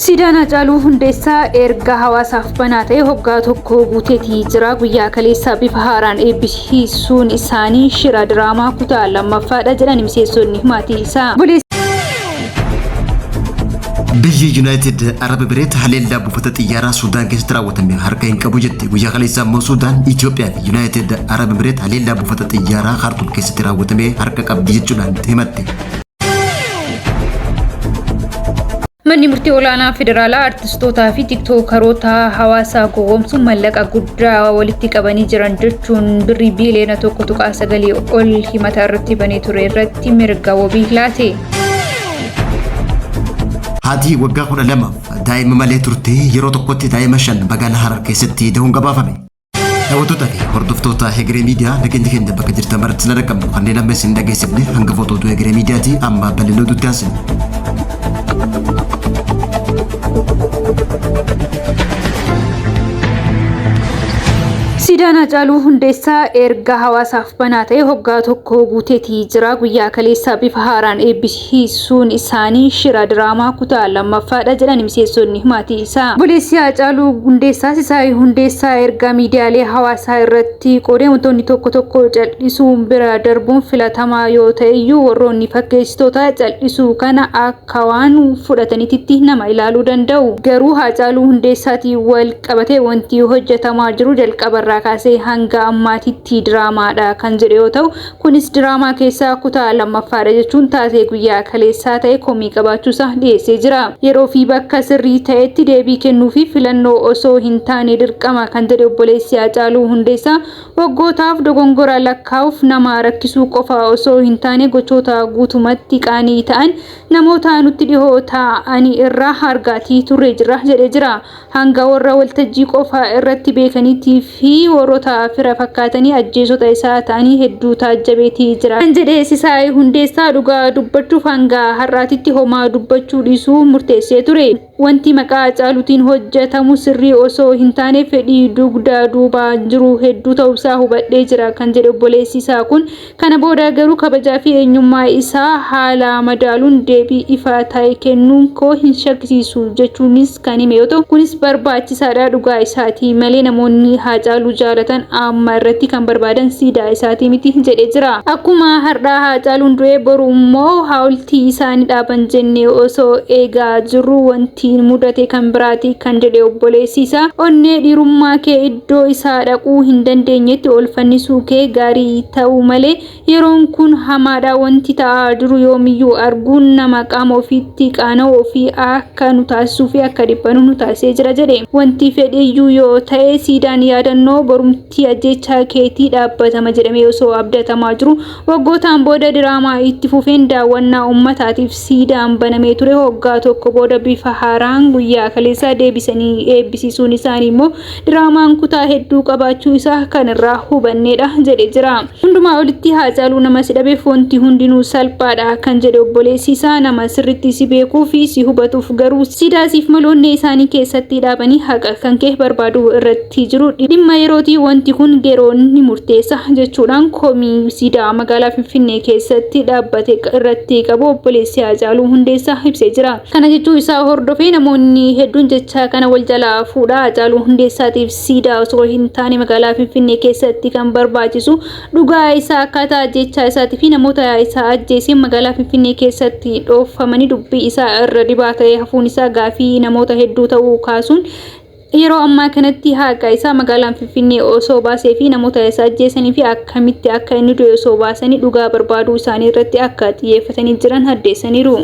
Siidaan Hacaaluu Hundeessaa erga hawaasaaf banaa ta'e hoggaa tokko guuteetii jira. Guyyaa kaleessaa bifa haaraan eebbisiisuun isaanii shira diraamaa kutaa lammaffaadha jedhan miseensonni maatii isaa. Biyyi Yuunaayitid Arab Emireet haleellaa buufata xiyyaaraa Suudaan keessatti raawwatame harka hin qabu jette. Guyyaa kaleessaa immoo Suudaan, Itoophiyaa fi Yuunaayitid Arab Emireet haleellaa buufata xiyyaaraa Kaartuum keessatti raawwatame harka qabdi jechuudhaan himatte. Manni murtii olaanaa federaalaa artistootaa fi tiktookaroota hawaasaa gowwoomsuun mallaqa guddaa walitti qabanii jiran jechuun birrii biiliyoona 1.9 ol himata irratti banee ture irratti mirga wabii laate. Haati waggaa 12f daa'ima malee turte yeroo tokkotti daa'ima 5 magaalaa Harar keessatti dahuun gabaafame. Daawwattoota fi hordoftoota Hegeree Miidiyaa nageenya keenya bakka jirtan maratti sin argamnu kanneen amma isin dhageessifne hangafoota oduu Hegeree Miidiyaati amma bal'ina oduutti aansina. Siidaan Hacaaluu Hundeessaa erga hawaasaaf banaa ta'e hoggaa tokko guuteetii jira. Guyyaa kaleessaa bifa haaraan eebbisiisuun isaanii shira diraamaa kutaa lammaffaadha jedhan miseensonni maatii isaa. Obboleessi Haacaaluu Hundeessaa Sisaay Hundeessaa ergaa miidiyaalee hawaasaa irratti qoodee wantoonni tokko tokko cal'isuun bira darbuun filatamaa yoo ta'eyyuu warroonni fakkeessitoota cal'isuu kana akka waan fudhatanititti nama ilaaluu danda'u. Garuu Haacaaluu Hundeessaatiin wal qabatee wanti hojjetamaa jiru jalqabarraa kaasee hanga ammaatitti diraamaadha kan jedhe yoo ta'u, kunis diraamaa keessaa kutaa lammaffaadha jechuun taatee guyyaa kaleessaa ta'e komii qabaachuusaa dhiyeessee jira. Yeroo fi bakka sirrii ta'etti deebii kennuu fi filannoo osoo hin taane dirqama kan jedhe obboleessi Haacaaluu Hundeessaa waggootaaf dogongora lakkaa'uuf nama rakkisuu qofa osoo hin taane gochoota guutumatti qaanii ta'an namoota nutti dhihoo ta'ani irraa argaatii turre jirra jedhee jira. Hanga warra waltajjii qofa irratti beekaniitii fi warroota fira fakkaatanii ajjeesota isaa ta'anii hedduu taajjabeetii jira. Kan jedhe Sisaay Hundeessaa dhugaa dubbachuuf hanga har'aatitti homaa dubbachuu dhiisuu murteessee ture. Wanti maqaa Hacaaluutiin hojjetamu sirrii osoo hin taane fedhii dugda duubaan jiru hedduu ta'uusaa hubadhee jira kan jedhe obboleessi isaa kun Kana booda garuu kabajaa fi eenyummaa isaa haala madaaluun deebii ifa ta'e kennuun koo hin shakkisiisu jechuunis kan hime yoo ta'u, kunis barbaachisaadha dhugaa isaatii malee namoonni Haacaaluu jaalatan amma irratti kan barbaadan siidaa isaatii miti jedhee jira. Akkuma har'aa Haacaaluun du'ee boru immoo haawultii isaa ni dhaaban jennee osoo eegaa jirru wanti mudate kan biraati kan jedhe obboleessi isaa onnee dhiirummaa kee iddoo isaa dhaquu hin dandeenyetti ol fannisuu kee gaarii ta'uu malee yeroon kun hamaadha wanti ta'aa jiru yoomiyyuu arguun nama qaama ofiitti qaana'u ofii akka nu taasisuu fi akka dhiphannu nu taasisee jira jedhe. Wanti fedheyyuu yoo ta'e siidaan yaadannoo borumtii ajjeechaa keetii dhaabbatama jedhamee osoo abdatamaa jiru Waggootaan booda diraamaa itti fufeen daawwannaa uummataatiif siidaan banamee ture waggaa tokko booda bifa haaraan guyyaa kaleessaa deebisanii eebbisiisuun isaanii immoo diraamaan kutaa hedduu qabaachuu isaa kan irraa hubanneedha jedhe jira. Hundumaa olitti Haacaaluu nama si dhabeef wanti hundinuu salphaadha kan jedhe obboleessi isaa nama sirritti si beekuu fi si hubatuuf garuu siidaa siif malu onnee isaanii keessatti dhaabanii haqa kan kee barbaaduu irratti tti jiru dhimma yerooti wanti kun geroon ni murteessa jechuudhaan komii siidaa magaalaa Finfinnee keessatti dhaabbate irratti qabu obboleessi Haacaaluu Hundeessaa ibsee jira. Kana jechuu isaa hordofee namoonni hedduun jecha kana wal jalaa fuudhaa Haacaaluu Hundeessaatiif siidaa osoo hin taane magaalaa Finfinnee keessatti kan barbaachisu dhugaa isaa akkaataa ajjeechaa isaatii fi namoota isaa ajjeeseen magaalaa Finfinnee keessatti dhoofamanii dubbii isaa irra dibaa ta'ee hafuun isaa gaafii namoota hedduu ta'uu kaasuun Yeroo ammaa kanatti haqa isaa magaalaan Finfinnee osoo baasee fi namoota isa ajjeesanii fi akkamitti akka inni du'e osoo baasanii dhugaa barbaaduu isaanii irratti akka xiyyeeffatanii jiran addeessaniiru.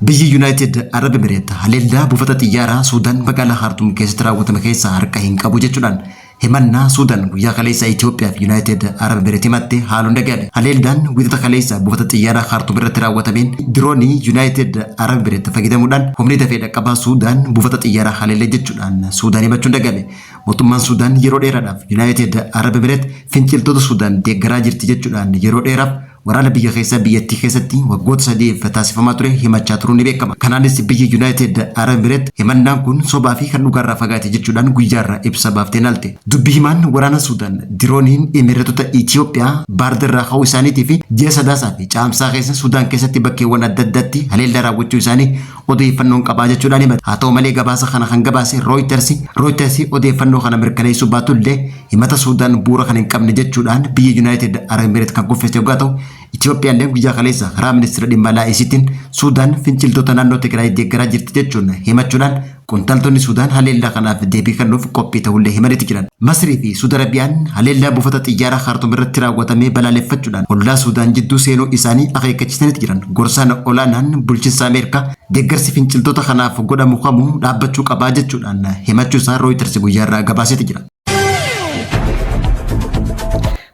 Biyyi Yuunaayitid Arab Emireet haleellaa buufata xiyyaaraa Suudaan magaalaa Khaartuum keessatti raawwatame keessaa harka hin qabu jechuudhaan Himannaa Suudan guyyaa kaleessaa Itoophiyaa fi Yunaayitid Arab Emireet himatte haaluun dhaga'ame. Haleellaan Wiixata kaleessaa buufata xiyyaaraa Kaartuum irratti raawwatameen diroonii Yunaayitid Arab Emireet fayyadamuudhaan humni dafee dhaqqabaa Suudaan buufata xiyyaaraa haleele jechuudhaan Suudaan himachuun dhaga'ame. Mootummaan Suudaan yeroo dheeraadhaaf Yunaayitid Arab Emireet finciltoota Suudaan deeggaraa jirti jechuudhaan yeroo dheeraaf waraana biyya keessaa biyyattii keessatti waggoota sadiif taasifamaa ture himachaa turuun ni beekama. Kanaanis biyyi Yuunaayitid Arab Emireet himannaan kun sobaa fi kan dhugaarraa fagaate jechuudhaan guyyaarraa ibsa baaftee naalte. Dubbi himaan waraana Suudaan dirooniin Emireetota Itiyoophiyaa baardirraa ka'uu isaaniitii fi ji'a Sadaasaa fi Caamsaa keessa Suudaan keessatti bakkeewwan adda addaatti haleellaa raawwachuu isaanii odeeffannoon qabaa jechuudhaan himate. Haa ta'u malee gabaasa kana kan gabaase Rooyitersi Rooyitersi odeeffannoo kana mirkaneessuu baatullee himata Suudaan bu'uura kan hin qabne jechuudhaan biyya Yuunaayitid Arab Emireet kan kuffiste yoggaa ta'u, Itiyoophiyaallee guyyaa kaleessa karaa ministeera dhimma alaa isiitiin Suudaan finciltoota naannoo Tigraay deeggaraa jirti jechuun himachuudhaan qondaaltonni Suudaan haleellaa kanaaf deebii kennuuf qophii ta'ullee himaniiti jiran. Masrii fi Suud Arabiyaan haleellaa buufata xiyyaaraa Khaartum irratti raawwatamee balaaleffachuudhaan ollaa Suudaan jidduu seenuu isaanii akeekkachiisaniiti jiran. Gorsaan olaanaan bulchinsa Ameerikaa deeggarsi finciltoota kanaaf godhamu kamuu dhaabbachuu qabaa jechuudhaan himachuu isaa Rooyiters guyyaarraa gabaaseeti jira.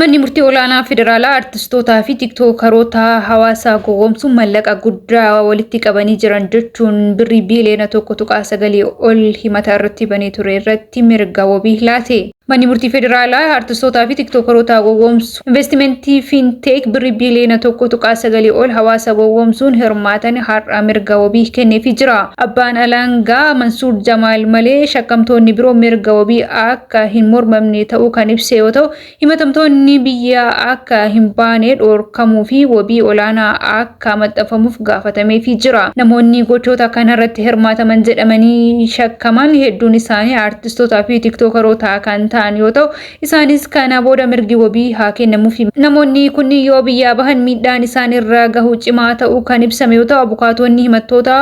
Manni murtii olaanaa federaalaa artistootaa fi tiktookaroota hawaasaa gowwoomsuun mallaqa guddaa walitti qabanii jiran jechuun birrii biiliyoona 1.9 ol himata irratti banee ture irratti mirga wabii laate. Manni murtii federaalaa artistootaa fi tiktookaroota gowwoomsu investimentii fiinteek birrii biiliyoona 1.9 ol hawaasa gowwoomsuun hirmaatan har'a mirga wabii kenneefii jira. Abbaan alangaa Mansuur Jamaal malee shakkamtoonni biroo mirga wabii akka hin mormamne ta'uu kan ibse yoo ta'u, himatamtoonni biyya akka hin baane dhorkamuu fi wabii olaanaa akka maxxanfamuuf gaafatameefii jira. Namoonni gochoota kanarratti hirmaataman jedhamanii shakkaman hedduun isaanii aartistootaa fi tiktookaroota kan ta'an yoo ta'u, isaanis kana booda mirgi wabii haa kennamuufi. Namoonni kunniin yoo biyyaa bahan miidhaan isaan irra gahu cimaa ta'uu kan ibsame yoo ta'u, abukaatonni himattoota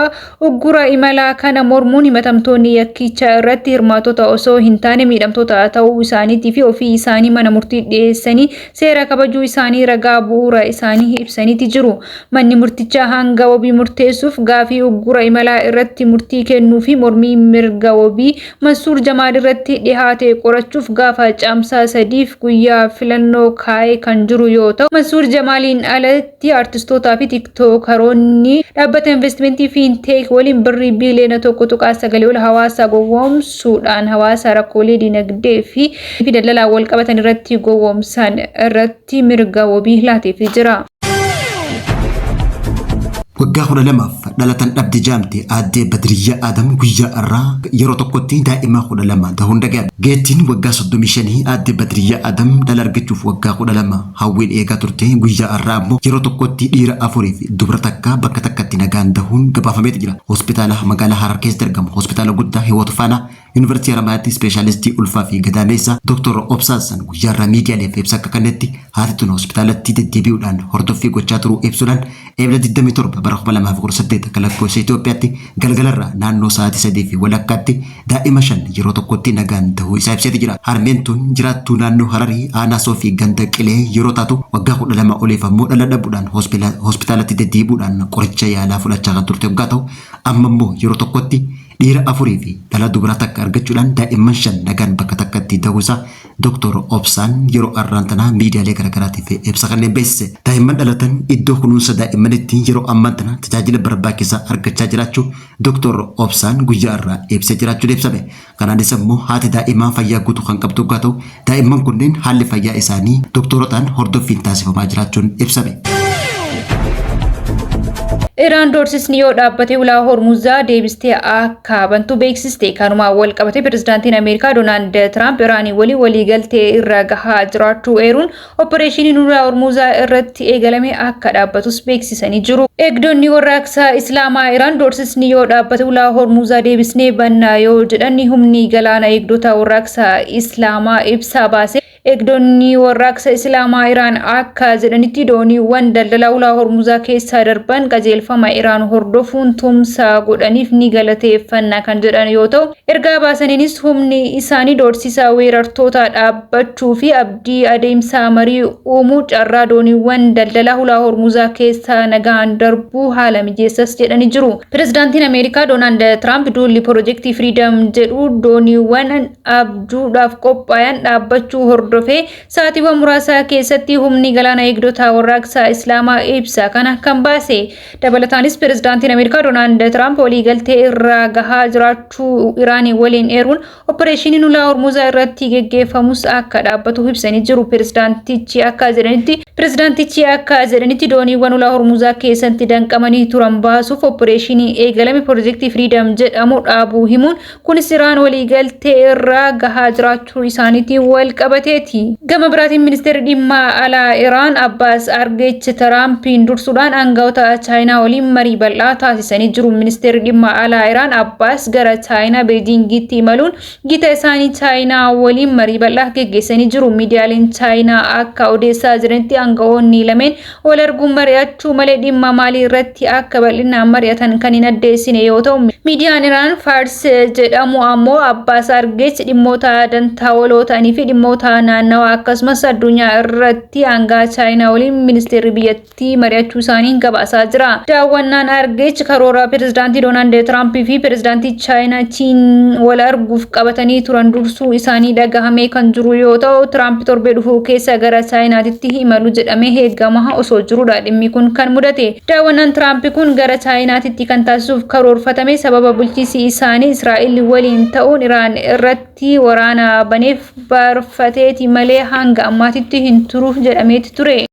uggura imalaa kana mormuun himatamtoonni yakkicha irratti hirmaattota osoo hin taane miidhamtoota ta'uu isaaniitii fi ofii isaanii mana murtii dhiyeessanii seera kabajuu isaanii ragaa bu'uura isaanii ibsaniiti jiru. Manni murtichaa hanga wabii murteessuuf gaafii uggura imalaa irratti murtii kennuu fi mormii mirga wabii Mansuur Jamaal irratti dhihaate qorachuuf gaafa Caamsaa 3f guyyaa filannoo kaa'ee kan jiru yoo ta'u, Mansuur Jamaaliin alatti artistootaa fi tiktookaroonni dhaabbata investimentii Fiinteek waliin birrii biiliyoona 1.9 ol hawaasa gowwoomsuudhaan hawaasa rakkoolee dinagdee fi daldalaan wal qabatan irratti gowwoomsan irratti mirga wabii laateefii jira. Waggaa 12f dhalatan dhabde jaamte aaddee Badriyyaa Adam guyyaa irraa yeroo tokkotti daa'ima 12 dahuun dhaga'ame. Geettiin waggaa 35 aadde Badriyyaa Adam dhala argachuuf waggaa 12 hawwiin eegaa turte guyyaa irraa ammoo yeroo tokkotti dhiira afurii fi dubra takka bakka takkatti nagaan dahuun gabaafameeti jira. Hospitaala magaalaa Harar keessatti argamu hospitaala guddaa Hiwoot Faanaa Yuunivarsiitii Haramayaatti ispeeshaalistii ulfaa fi gadaameessaa Dr. Obsaa Hassan guyyaarraa miidiyaaleef ibsa akka kennetti haati tun hospitaalatti deddeebi'uudhaan hordoffii gochaa turuu ibsuudhaan Eebla 27 bara 2018 akka lakkoofsa Itoophiyaatti galgalarraa naannoo sa'aatii 3 fi walakkaatti daa'ima shan yeroo tokkotti nagaan dahuu isaa ibseeti jira. Harmeen tun jiraattuu naannoo Hararii aanaa Soofii ganda Qilee yeroo taatu waggaa 12 oliif ammoo dhala dhabuudhaan hospitaalatti deddeebi'uudhaan qoricha yaalaa fudhachaa kan turte yoggaa ta'u amma immoo yeroo tokkotti dhiira afurii fi dhala dubaraa takka argachuudhaan daa'imman shan nagaan bakka takkatti dahuu isaa Dr. Obsaan yeroo arraan tanaa miidiyaalee garaagaraatiif ibsa kanneen beeksise. Daa'imman dhalatan iddoo kunuunsa daa'immanitti yeroo ammaan tana tajaajila barbaachisaa argachaa jiraachuu Dr. Obsaan guyyaa irraa ibsee jiraachuun ibsame. Kanaanis ammoo haati daa'imaa fayyaa guutuu kan qabdu yoggaa ta'u daa'imman kunneen haalli fayyaa isaanii doktorotaan hordoffiin taasifamaa jiraachuun ibsame. Iraan doorsisni yoo dhaabbate ulaa Hormuzaa deebistee akka bantu beeksiste. Kanumaan wal qabate pirezidaantiin Ameerikaa Doonaald Tiraamp Iraanii waliin waliigaltee irra gahaa jiraachuu eeruun oppareeshiniin ulaa Hormuzaa irratti eegalame akka dhaabbatus beeksisanii jiru. Eegdonni warraaqsa Islaamaa Iraan doorsisni yoo dhaabbate ulaa Hormuzaa deebisnee banna yoo jedhan humni galaana eegdota warraaqsa Islaamaa ibsa baase. Eegdonni warraaqsa Islaamaa Iraan akka jedhanitti dooniiwwan daldalaa ulaa Hormuzaa keessa darban qajeelfama Iraan hordofuun tumsa godhaniif ni galateeffanna kan jedhan yoo ta'u, ergaa baasaniinis humni isaanii doorsisa weerartoota dhaabbachuu fi abdii adeemsa marii uumuu carraa dooniiwwan daldalaa ulaa Hormuzaa keessa nagaan darbuu haala mijeessas jedhanii jiru. Pirezidaantiin Ameerikaa Doonaald Tiraamp duulli Pirojektii Firiidam jedhu dooniiwwan abjuudhaaf qophaayan dhaabbachuu hordofee hordofee sa'aatiiwwan muraasa keessatti humni galaana eegdota warraaqsa Islaamaa ibsa kana kan baase. Dabalataanis pirezidaantiin Ameerikaa Doonaald Tiraamp waliigaltee irra gahaa jiraachuu Iraanii waliin eeruun oppireeshiniin ulaa Hormuzaa irratti geggeeffamus akka dhaabbatu ibsanii jiru. Pirezidaantichi akka jedhanitti dooniiwwan ulaa Hormuzaa keessatti danqamanii turan baasuuf oppireeshinii eegalame Piroojeektii Freedom jedhamu dhaabuu himuun, kunis Iraan waliigaltee irra gahaa jiraachuu isaaniitiin wal qabateeti. Gama biraatiin ministeerri dhimma alaa Iraan Abbaas Argeech Tiraampiin dursuudhaan aangawoota Chaayinaa waliin marii bal'aa taasisanii jiru. Ministeerri dhimma alaa Iraan Abbaas gara Chaayinaa Beejiingitti imaluun gita isaanii Chaayinaa waliin marii bal'aa geggeessanii jiru. Miidiyaaleen Chaayinaa akka odeessaa jiranitti aangawoonni lameen wal arguun mari'achuu malee dhimma maalii irratti akka bal'inaan mari'atan kan hin addeessine yoo ta'u, miidiyaan Iraan Faars jedhamu ammoo Abbaas Argeech dhimmoota dantaa waloo ta'anii fi dhimmoota naannawaa akkasumas addunyaa irratti aangaa Chaayinaa waliin ministeerri biyyattii mari'achuu isaanii gabaasaa jira. Daawwannaan Argeech karoora pirezidaantii Doonaald Tiraampii fi pirezidaantii Chaayinaa Chiin wal arguuf qabatanii turan dursuu isaanii dhagahamee kan jiru yoo ta'u, Tiraamp torbee dhufu keessa gara Chaayinaatitti imalu jedhamee eegamaa osoo jirudha dhimmi kun kan mudate. Daawwannaan Tiraamp kun gara Chaayinaatitti kan taasisuuf karoorfatame sababa bulchiinsi isaanii Israa'el waliin ta'uun Iraan irratti waraana baneef barfateeti malee hanga ammaatitti hin turu jedhameeti ture.